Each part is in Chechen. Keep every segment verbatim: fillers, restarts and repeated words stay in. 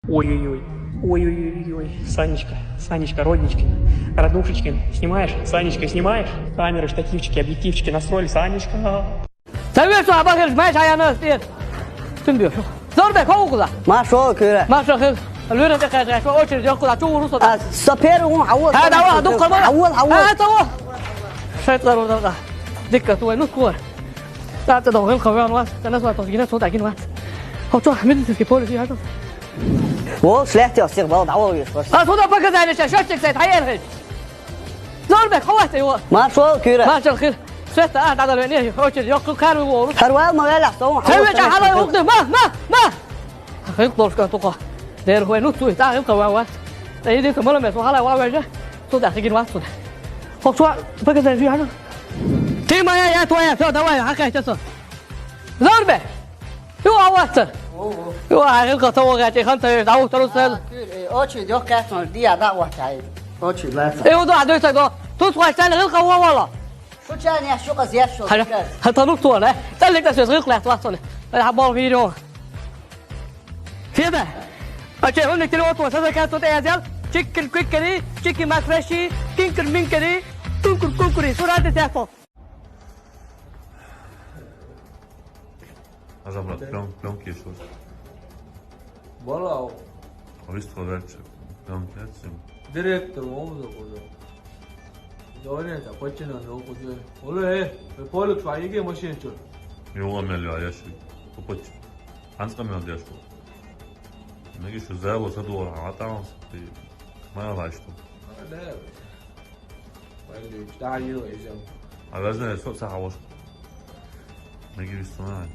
Ой-ой-ой. Ой-ой-ой. Санечка, Санечка, родничкин, роднушечкин, снимаешь? Санечка, снимаешь? Камеры, штативчики, объективчики настроили, Санечка. Савве со абахир, май шаяна стир. Тун бир. Зор бе, кого куда? Машо кюре. Машо хил. Лура де каже, что очередь, я куда, чего руса? А, сапер, он, а вот. А, давай, а, дукка, мама. А, вот, а, вот. А, того. Шайт, лар, лар, лар. Дикка, твой, ну, кур. Та, та, долгын, каван, вас. Та, нас, вас, гина, сот, агин, вас. Хо, чё, медицинский полис, я, чё? Вол, шлехте, всех, вол, давай, виш, виш. А, сюда показали, сейчас, счётчик стоит, а я, говорит. Зор бе, ховать его. Машо кюре. Машо хил. Света, а, надо, не, очередь, я, кур, карвы, вол. Харвал, ма, вела, со, он. Савве, чё, халай, угды, ма, ма, ма. Хил, ложка, тука. Дер, хуй, ну, туй, та, хил, каван, вас. Та, иди, ты, мало, мес, халай, ва, ва, же. Сюда, хигин, вас, сюда. Хо, чё, показали, я, ну. Ты моя, я твоя, всё, давай, хакай, сейчас. Зор бе! Ю, аватса! Ю, агыл ката огачи хан тайы, даву тару сел. Очи, дёк кэтмар, дия да ватай. Очи, лэса. Э, удо, адой саг до. Тус ваштан гыл кава вала. Шу чан я, шу каз я, шу. Ха, ха, танук туан, э? Таллик да сөз гыл кылах туан соны. Э, ха, бол видео. Феда. Аче, он телефон туан, саза кату тэ язал. Чиккин киккери, чиккин макраши, кинкер минкери, тункур кункури, сураты сяпо. Разобрать. Плён-, плёнки ещё. Вала. А вы что дальше? Плёнки отсюда. Директор, он за куда? Давай, это почему он за куда? Оле, э, полик швайге машин чё? Его мели, а я шли. Попоть. Анска мел дешку. Меги что, зало садура, а там ты. Моя лашту. А, да. Валли, да, ё, изем. А должна я со-, сахавош. Меги вистуна.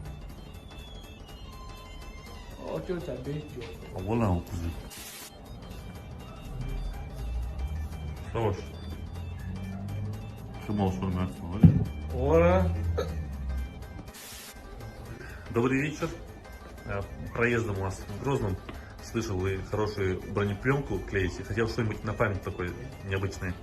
О, чё, сабить, чё? А вон он кузы. Что ж? Ты можешь формироваться, молодец. Ора. Добрый вечер. Э, проездом у вас в Грозном. Слышал, вы хорошую бронепленку клеите. Хотел что-нибудь на память такое необычное.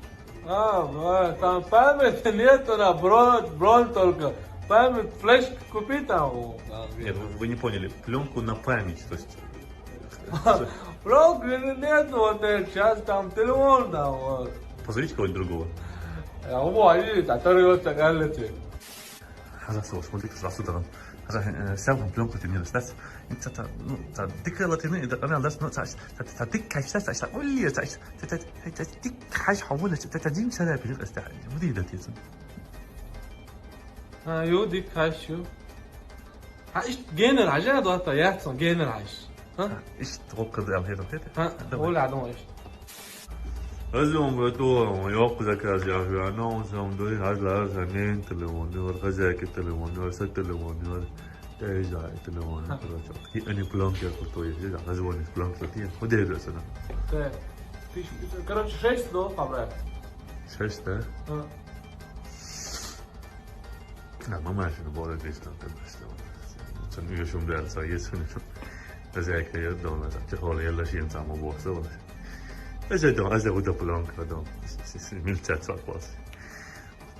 А, а, там памяти нету, на бронь, бронь только. Память, флешку купи там. О, там. Нет, вы, вы не поняли. Пленку на память, то есть. Пленки нету, вот, э, сейчас там телефон, да, вот. Позовите кого-нибудь другого. Я, о, они, который вот так, а, эти. Хаза сылаш, мультик сразу даран. Хаза, э, сял плёнку ты не расстать. И та, та, ну, та дикая латина, и да, она даст, ну, та, та, та дик качта, та, та, улли, та, та, та, та, та, дик кач, хавуна, та, та, дим сара, пилик, эста, вот и да, тесен. А, ё, дик кач, ё. Ха, ишт генер, хажа, да, та, я, сон, генер, хаж. Ха? Ишт, вот, когда я, это, это. Ха, давай. Оля, а, ну, ишт. Özüm ve doğum yok zakaz ya. Anonsum duy hazlar senin telefonlar, kazaki telefonlar, sa telefonlar, teyze telefonlar, короче. И они планки, я крутой, я звоню планки, я. Вот это сына. Да. Ты, короче, шесть, да, хабра? Шесть, да? А. Ama ben şimdi bu arada işte, işte, sen yaşım bir arsa geçsin. Özellikle ya da ona zaten hol yerleşiyor insan bu arsa var. Özellikle, özellikle bu da plan kadın. Milçat saklas.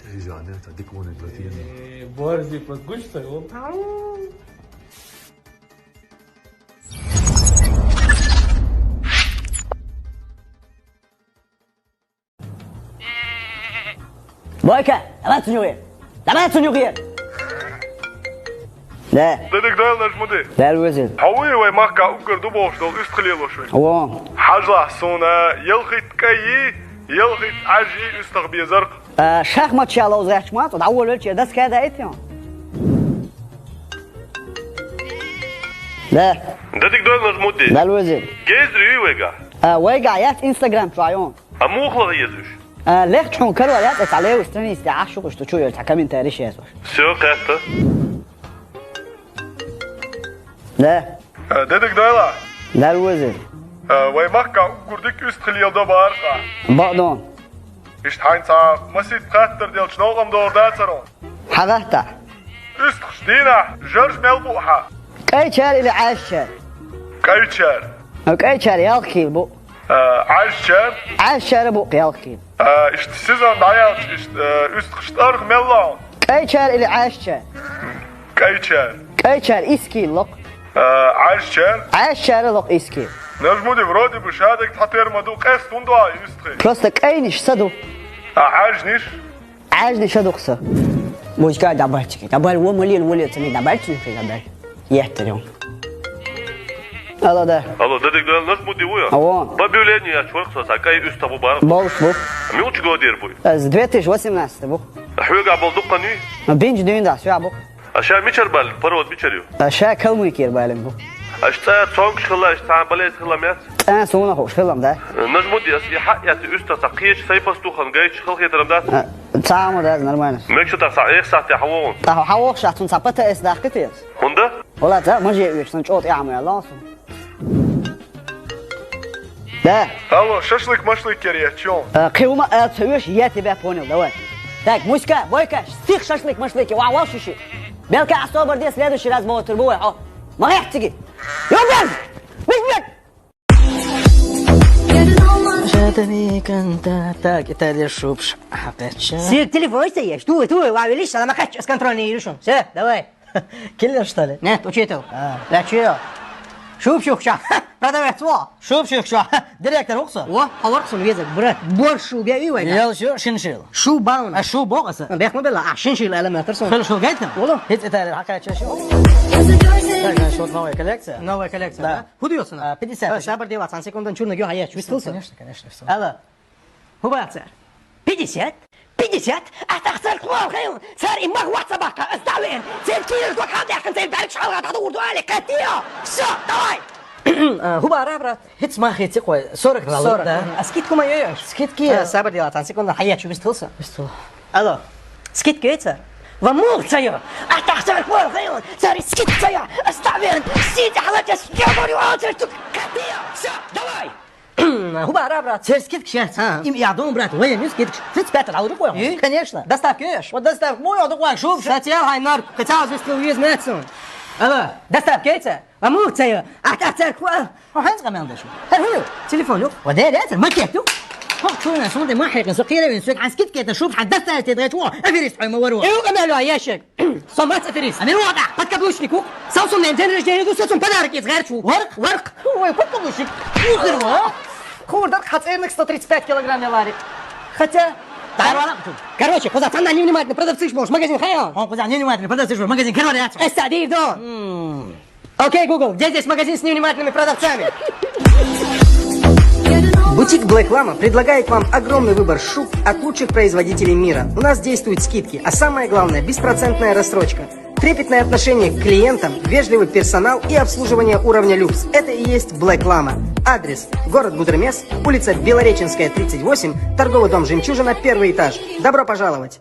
Teyzane, ta dik onu bırakayım. Ee, bu arada bir kuş da yok. Бойка, давай цунюгъе. Давай цунюгъе. Да. Дедик дойлаш муди. Дал везил. Хавуи вай махка уггар дубош дол уст хилелош вай. Во. Хажла суна, елхит кайи, елхит ажи уст хбезар. А, шахмат шалоз гачмат, да волче, да скада этион. Да. Дедик дойлаш муди. Дал везил. Гезри вега. А, вега, я Instagram чуайон. А мухлага езуш? А, лех чун карвар яц, эца левый странице ашукъуш ту чуйор, ца комментарий шезуш. Всё, катта. Да. Э, дедик дойла. Дал везил. Э, вай махка гурдик уст хилел да барха. Бадон. Ишт ханца масит хаттар делч нолгам дор да царон. Хагата. Уст хш дина, жорж мел бу ха. Кайчар или айчар? Кайчар. Кайчар ялхил бу. Э, айчар. Айчар бу ялхил. Э, ишт сезон даялч, ишт, э, уст хш тарх мел лаун. Кайчар или айчар? Кайчар. Кайчар искил лок. Э, айчар. Айчар лок искил. Нажмуди, вроде бы шадерг тхьатера ма ду, къеста хӀунда ду уьстагӀий? Просто кӀайнаш са ду. А Ӏаьржнаш? Ӏаьржнаш са ду-кх са. Музыка дӀабалчиги. ДӀабал, во малийна, во леца, ме дӀабалчиги, дӀабал. Еттарем. Алло, да. Алло, да, дерг ду, Нажмуди вуй? Алло. По объявлению яц варх со, са кӀай уьстагӀ бу бара. Болуш бу. Муьлча годера буй? Э, с две тысячи восемнадцатого бу. Хьоьгахь болу дуккха нуй? Бинчу дуьйна да, соьгахь бу. А ша мичара баьлла, парод мичара ю? А ша Калмыкера баьлла бу. Аша цӀа цомгаш хилла, аша цхьа балес хилла мец? ЦӀа суна хууш хилла, да. Нажмуди, ас и хьаъ яц уьстагӀ, цхьа кхечу сайн пастухана гайчу халахетарам дац? А, цхьа а ма дац, нормально. Мегаш ду тӀаккха схьа эха сахьте хьан вогӀун? ТӀаккха хьан вогӀуш, цунна цхьа П Т С даккхийта ас? ХӀунда? Вала, цхьа маже оьшу, сан чӀогӀа тӀеӀамо яьлла ас. Да. Алло, шашлык-машлык кер етташ хьо? Э, кхин хӀума а ца оьшу, я тебя понял, давай. Так, Муська, Бойка, стих шашлык-машлыки, вахь, вахь шиши. Белка а собар де, следующий раз бохур бу вай, хьо. Ма гӀехь циги. Йо, бен! Бен! Жадами конта. Так, Италия шубш. Хьакъеча. Сир телефон ца еш? Ту, ту, ва велиш, салама кач, с контрольный ирушун. Всё, давай. Киллер, что ли? Нет, учитель. А. Да чё? Шуб шухча. Продавец, во. Шуб шухча. Директор ву-кх со. Во, хьо вар-кх суна везарг, брат. Боршу беа вай. Ял шо шиншил. Шу баун. А шу богаса. Бехма бела, а шиншил аьлла меттар суна. Хил шу гайтам? Олу. ХӀинца Италия хьакхаьчча шу. Так, значит, вот новая коллекция. Новая коллекция, да? Да. ХӀун ду йоцу на? А, пятьдесят. Э, сабар де, вац, цхьана секундан чуьрниг ю, хьан яц, вистал со? Конечно, конечно, всё. Алло. ХӀун бац цара? Пятьдесят? Пятьдесят? Ахьа тахсар кхоалгӀа хьайна, цара и мах вац баккха, ас дӀавеана. Церан кийрара дог хьалдаьккхина, церан бӀаьргаш хьалха дӀадугӀур ду, алий, кхеттийо? Всё, давай! А, хӀун бара, брат? ХӀинца мах хеци кхой, сорок вала, сорок, да? А скидка ма йой аш? Скидка. Э, сабар де, вац, цхьана секундан хьан яц, вистал со? Вистал. Алло. Скидка йой цара? Ва муха ца йо? Ахьа тахсар кхоалгӀа хьайна, цара и скидка ца йо, ас дӀавеана. Сийта хьалаца, ас кемар ю, алий, церан дог кхеттийо? Всё, давай! ХӀун бара, брат? Церан скидкаш яц. А. Им я дом, брат, военный скидкаш. Тридцать пять дӀалур ду-кх вай. И? Конечно. Доставка йой аш? Вот доставка ма йой, дукха шу. Сател хьайн нар, кхин цхьа вистал веза меца. Алло. Доставка йой цара? Ва муха ца йо? Ахьа тахсар кхоалгӀа. Хьо хьанца къамел деш ву? ХӀара хӀун ю? Телефон ю. Ва дера яцара, макет ю. Хьо чуна сонде ма хьекъина, со кхеравина, соьга хьан скидка кхетта, шуба хьан доставить де гӀерташ ву, аферист хьо ма варо. Э, къамел йой, ящик. Со маца аферист? Амир вада, подкаблучник ву. Со цунна день рождения ду, со цунна подарок эца гӀерташ ву. Варх? Варх. Ой, подкаблучник. Ухер ва. Хурдар хьан цӀерниг сто тридцать пять килограмм ялари. Хотя. Короче, кхуза цхьанна невнимательный продавцаш болуш магазин хьайо. Хьо кхуза невнимательный продавцаш болуш магазин карвар яц. Эс садир до. Окей, Google, где здесь магазин с невнимательными продавцами? Бутик Black Llama предлагает вам огромный выбор шуб от лучших производителей мира. У нас действуют скидки, а самое главное, беспроцентная рассрочка. Трепетное отношение к клиентам, вежливый персонал и обслуживание уровня люкс. Это и есть Black Llama. Адрес: город Гудермес, улица Белореченская, тридцать восемь, торговый дом «Жемчужина», первый этаж. Добро пожаловать!